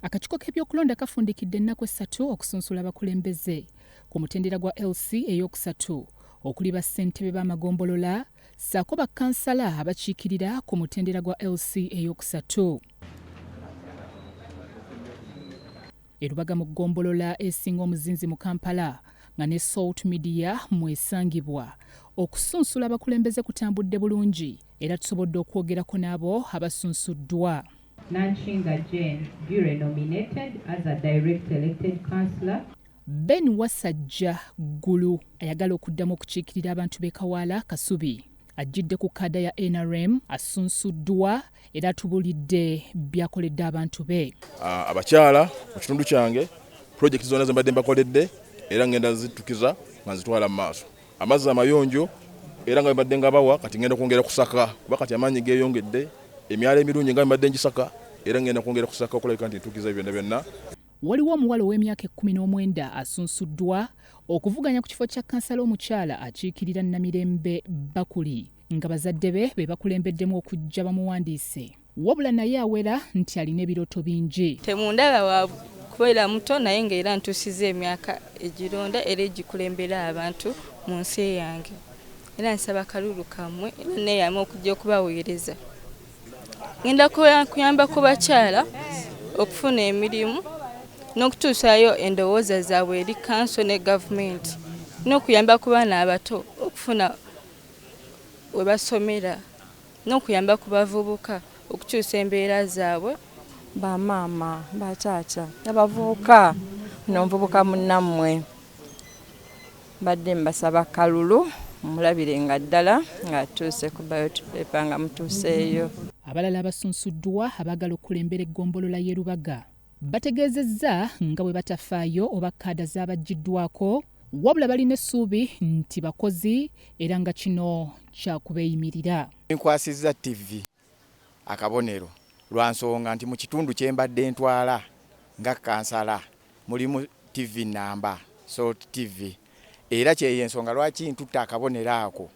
Akakiiko k'ebyokulonda kafundikidde ennaku essatu okusunsula abakulembeze ku mutendera gwa LC eyookusatu okuli bassentebe b'amagombolola ssaako bakkansala abakiikirira ku mutendera gwa LC eyookusatu. E Lubaga mu ggombolola esinga omuzinzi mu Kampala nga ne Salt Media mw'esangibwa, okusunsula abakulembeze kutambudde bulungi era tusobodde okwogerako n'abo abasunsuddwa. Nankinga Jane, duly nominated as a direct elected councillor. Ben Wasajja Ggulu ayagala okuddamu okukiikirira abantu b'e Kawaala Kasubi ajjidde ku kaada ya nrm asunsuddwa era atubulidde by'akoledde abantu be. Abakyala mu kitundu kyange pulojekiti zonna ze mbadde mbakoledde era ngenda zittukiza nga nzitwala mu maaso. Amazzi amayonjo era nga mbadde ngabawa kati ngenda kwongera kusaka kuba kati amaanyi geeyongedde, emyala emirungi nga mbadde ngisaka era ngenda kwongera kusaka okulabika nti ntuukiza byonna byonna. Waliwo omuwala ow'emyaka 19 asunsuddwa okuvuganya ku kifo kya kkansala omukyala akiikirira Namirembe Bakuli nga bazadde be be bakulembeddemu okujja bamuwandiise wabula naye awera nti alina ebirooto bingi. Temundaba wa kubeera muto naye ng'era ntuusizza emyaka egironda era egikulembera abantu mu nsi yange. Era nsaba kalulu kammwe era neeyama okujja okubaweereza. Ngenda kuyamba ku bakyala okufuna emirimu n'okutuusaayo endowooza zaabwe eri kanso ne gavumenti n'okuyamba ku baana abato okufuna we basomera n'okuyamba ku bavubuka okukyusa embeera zaabwe. Bamaama, bakyakya, abavubuka, n'omuvubuka munnammwe mbadde mbasaba kalulu mulabire nga ddala ng'atuuse ku ballot paper nga mutuuseeyo. Abalala abasunsuddwa abaagala okukulembera eggombolola y'e Lubaga bategeezezza nga bwe batafaayo oba kaada zaabaggyiddwako wabula balina essuubi nti bakozi era nga kino kyakubeeyimirira. Nkwasizza TV akabonero lwa nsonga nti mu kitundu kye mbadde ntwala nga kkansala mulimu TV nnamba Salt TV era kyeyo ensonga lwaki ntutte akabonero ako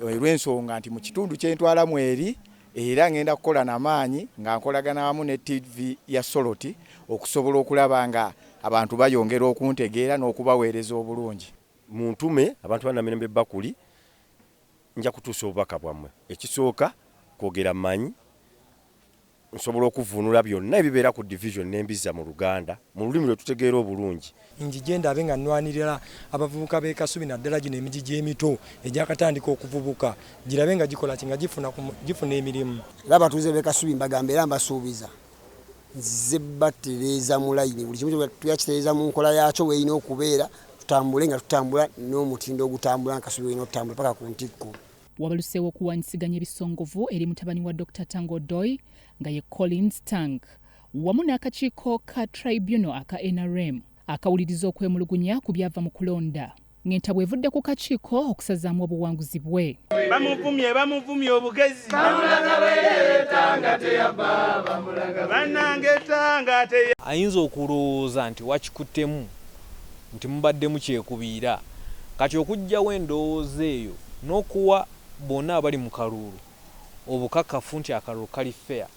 olw'ensonga nti mu kitundu kye ntwala mweri era ngenda kukola na maanyi nga nkolagana wamu ne TV ya Salt okusobola okulaba nga abantu bayongera okuntegeera n'okubaweereza obulungi. Muntume abantu ba Namirembe Bakuli nja kutuusa obubaka bwammwe. Ekisooka kwogera mmanyi, nsobola okuvvuunula byonna ebibeera ku division ne mbizza mu Luganda mu lulimi lwe tutegeera obulungi. Njije ndabe nga nnwanirira abavubuka b'e Kasubi naddala gino emigigi emito egyakatandika okuvubuka girabe nga gikola ki nga gifuna emirimu. Era abatuuze b'e Kasubi mbagamba era mbasuubiza nzize batereeza mu layini buli kimu tuyakitereeza mu nkola yaakyo weerina okubeera tutambule nga tutambula n'omutindo ogutambula nga Kasubi werina okutambula paka ku ntikko. Wabaluseewo okuwaanyisiganya ebisongovu eri mutabani wa Dokita Tanga Odoi nga ye Collins Tang wamu n'akakiiko ka Tribunal aka nrm akawuliriza okwemulugunya ku byava mu kulonda ng'entabwe evudde ku kakiiko okusazaamu obuwanguzi bwe. Bamuvumye bamuvumye obugezi bannange Tanga teya. Ayinza okulowooza nti wakikuttemu nti mubaddemu kyekubiira kati okuggyawo endowooza eyo n'okuwa bonna abali mu kaluulu obukakafu nti akalulu kali fair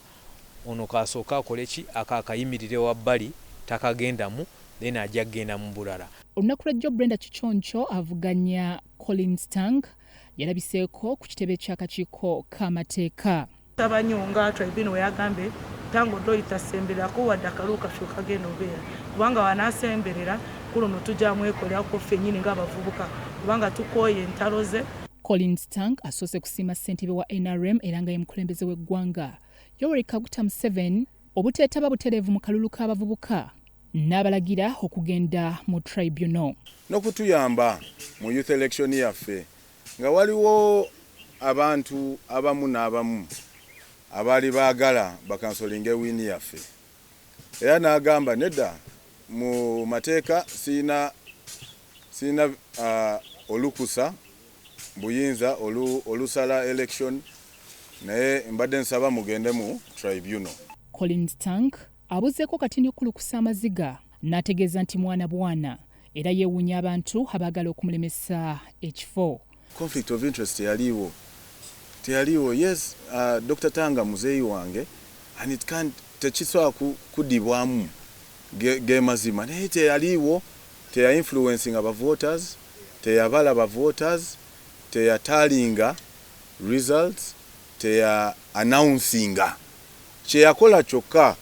ono kasooke akole ki ako akayimirire wabbali takagendamu then ajja kugenda mu bulala. Olunaku lw'ejjo Brenda Kiconco avuganya Collins Tang yalabiseeko ku kitebe ky'akakiiko k'amateeka. Nsaba nnyo nga tribunal weyagambye Tanga Odoi tasembererako wadde akalulu kaffe kagenda obeera kubanga wanaasemberera ku luno tujja mwekolerako ffennyini ng'abavubuka kubanga tukooye entalo ze. Collins Tang asoose kusiima ssentebe wa nrm era nga ye mukulembeze w'eggwanga Yoweri Kaguta Museveni obuteetaba butereevu mu kalulu k'abavubuka n'abalagira okugenda mu tribunal. N'okutuyamba mu youth election yaffe nga waliwo abantu abamu n'abamu abaali baagala bakansolinge win yaffe era n'agamba nedda mu mateeka sirina sirina olukusa buyinza olusala election naye mbadde nsaba mugende mu tribunal. Collins Tang abuzeeko katini okukulukusa amaziga n'ategeeza nti mwana bwana era yeewuunya abantu abaagala okumulemesa ekifo. Conflict of interest teyaliiwo, teyaliiwo. Yes, Dokita Tanga muzeeyi wange and it can't. Tekisobola kudibwamu ge mazima, naye teyaliiwo, teya influencinga ba voters, teyabala ba voters, teyatallyinga results, teya announcinga. Kyeyakola kyokka,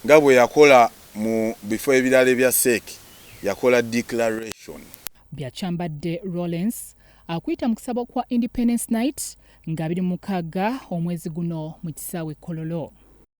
nga bwe yakola mu bifo ebirala ebya CEC, yakola declaration. Bya Kyambadde Lawrence akuyita mu kusaba kwa Independence Night nga 26 omwezi guno mu kisaawe Kololo.